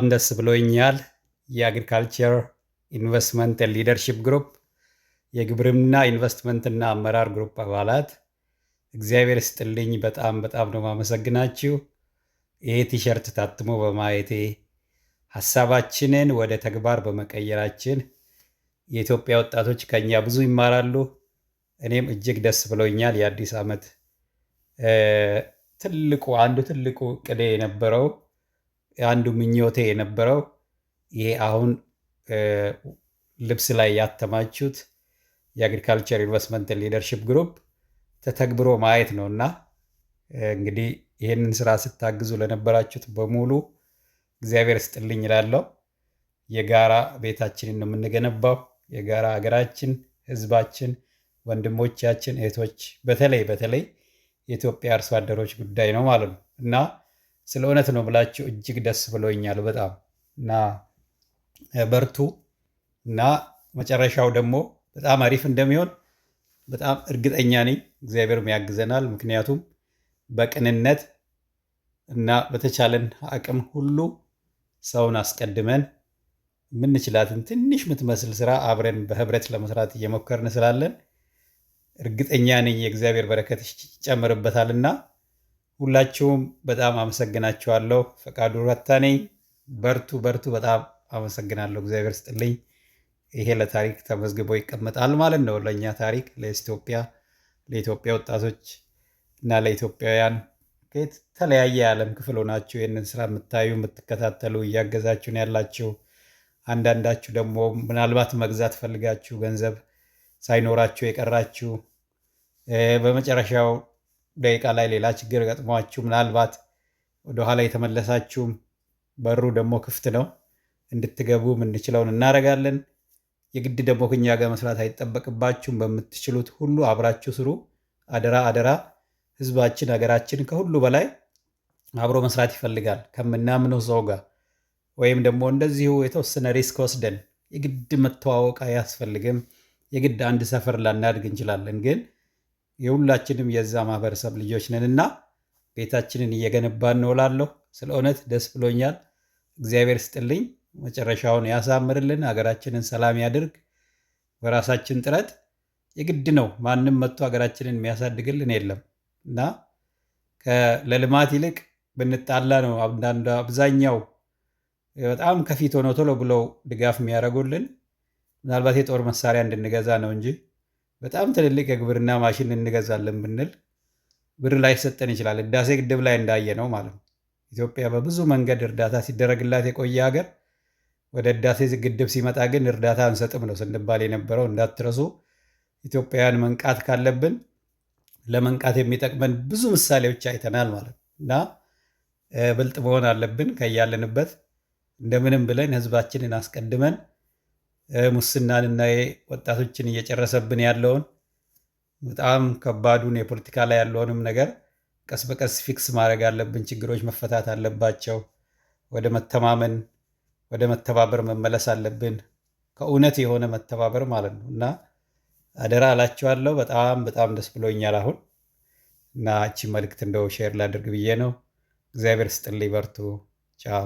ደስ ብሎኛል። የ Agriculture Investment Leadership Group፣ የግብርና ኢንቨስትመንትና አመራር group አባላት እግዚአብሔር ይስጥልኝ። በጣም በጣም ነው ማመሰግናችሁ። ይሄ ቲሸርት ታትሞ በማየቴ፣ ሀሳባችንን ወደ ተግባር በመቀየራችን የኢትዮጵያ ወጣቶች ከኛ ብዙ ይማራሉ። እኔም እጅግ ደስ ብሎኛል። የአዲስ ዓመት ትልቁ አንዱ ትልቁ እቅዴ የነበረው፣ አንዱ ምኞቴ የነበረው ይሄ አሁን ልብስ ላይ ያተማችሁት የ Agriculture Investment Leadership Group ተተግብሮ ማየት ነው። እና እንግዲህ ይህንን ስራ ስታግዙ ለነበራችሁት በሙሉ እግዚአብሔር ይስጥልኝ እላለሁ። የጋራ ቤታችንን ነው የምንገነባው። የጋራ ሀገራችን፣ ህዝባችን፣ ወንድሞቻችን፣ እህቶች፣ በተለይ በተለይ የኢትዮጵያ አርሶ አደሮች ጉዳይ ነው ማለት ነው። እና ስለ እውነት ነው ብላችሁ እጅግ ደስ ብሎኛል በጣም። እና በርቱ እና መጨረሻው ደግሞ በጣም አሪፍ እንደሚሆን በጣም እርግጠኛ ነኝ። እግዚአብሔርም ያግዘናል። ምክንያቱም በቅንነት እና በተቻለን አቅም ሁሉ ሰውን አስቀድመን የምንችላትን ትንሽ የምትመስል ስራ አብረን በህብረት ለመስራት እየሞከርን ስላለን እርግጠኛ ነኝ የእግዚአብሔር በረከት ይጨምርበታልና ሁላችሁም በጣም አመሰግናችኋለሁ። ፈቃዱ ረታ ነኝ። በርቱ በርቱ። በጣም አመሰግናለሁ። እግዚአብሔር ይስጥልኝ። ይሄ ለታሪክ ተመዝግቦ ይቀመጣል ማለት ነው። ለእኛ ታሪክ፣ ለኢትዮጵያ፣ ለኢትዮጵያ ወጣቶች እና ለኢትዮጵያውያን ከተለያየ የዓለም ክፍል ሆናችሁ ይህንን ስራ የምታዩ፣ የምትከታተሉ፣ እያገዛችሁን ያላችሁ፣ አንዳንዳችሁ ደግሞ ምናልባት መግዛት ፈልጋችሁ ገንዘብ ሳይኖራችሁ የቀራችሁ፣ በመጨረሻው ደቂቃ ላይ ሌላ ችግር ገጥሟችሁ ምናልባት ወደኋላ የተመለሳችሁም በሩ ደግሞ ክፍት ነው። እንድትገቡ የምንችለውን እናደርጋለን። የግድ ደግሞ ከኛ ጋር መስራት አይጠበቅባችሁም። በምትችሉት ሁሉ አብራችሁ ስሩ። አደራ አደራ። ህዝባችን፣ ሀገራችን ከሁሉ በላይ አብሮ መስራት ይፈልጋል ከምናምነው ሰው ጋር ወይም ደግሞ እንደዚሁ የተወሰነ risk ወስደን። የግድ መተዋወቅ አያስፈልግም። የግድ አንድ ሰፈር ላናድግ እንችላለን፣ ግን የሁላችንም የዛ ማህበረሰብ ልጆች ነንና ቤታችንን እየገነባን ነው እላለሁ። ስለ እውነት ደስ ብሎኛል። እግዚአብሔር ይስጥልኝ። መጨረሻውን ያሳምርልን፣ ሀገራችንን ሰላም ያድርግ። በራሳችን ጥረት የግድ ነው። ማንም መጥቶ ሀገራችንን የሚያሳድግልን የለም። እና ለልማት ይልቅ ብንጣላ ነው አንዳንዱ አብዛኛው በጣም ከፊት ሆነው ቶሎ ብለው ድጋፍ የሚያደርጉልን። ምናልባት የጦር መሳሪያ እንድንገዛ ነው እንጂ በጣም ትልልቅ የግብርና ማሽን እንገዛለን ብንል ብር ላይሰጠን ይችላል። ህዳሴ ግድብ ላይ እንዳየነው ማለት ነው። ኢትዮጵያ በብዙ መንገድ እርዳታ ሲደረግላት የቆየ ሀገር ወደ ህዳሴ ግድብ ሲመጣ ግን እርዳታ አንሰጥም ነው ስንባል የነበረው። እንዳትረሱ። ኢትዮጵያውያን መንቃት ካለብን ለመንቃት የሚጠቅመን ብዙ ምሳሌዎች አይተናል ማለት ነው። እና ብልጥ መሆን አለብን። ከያለንበት እንደምንም ብለን ህዝባችንን አስቀድመን ሙስናንና ወጣቶችን እየጨረሰብን ያለውን በጣም ከባዱን የፖለቲካ ላይ ያለውንም ነገር ቀስ በቀስ fix ማድረግ አለብን። ችግሮች መፈታት አለባቸው። ወደ መተማመን፣ ወደ መተባበር መመለስ አለብን። ከእውነት የሆነ መተባበር ማለት ነው። እና አደራ እላችኋለሁ። በጣም በጣም ደስ ብሎኛል አሁን። እና እቺ መልእክት እንደው share ላድርግ ብዬ ነው። እግዚአብሔር ይስጥልኝ። በርቱ። ቻው።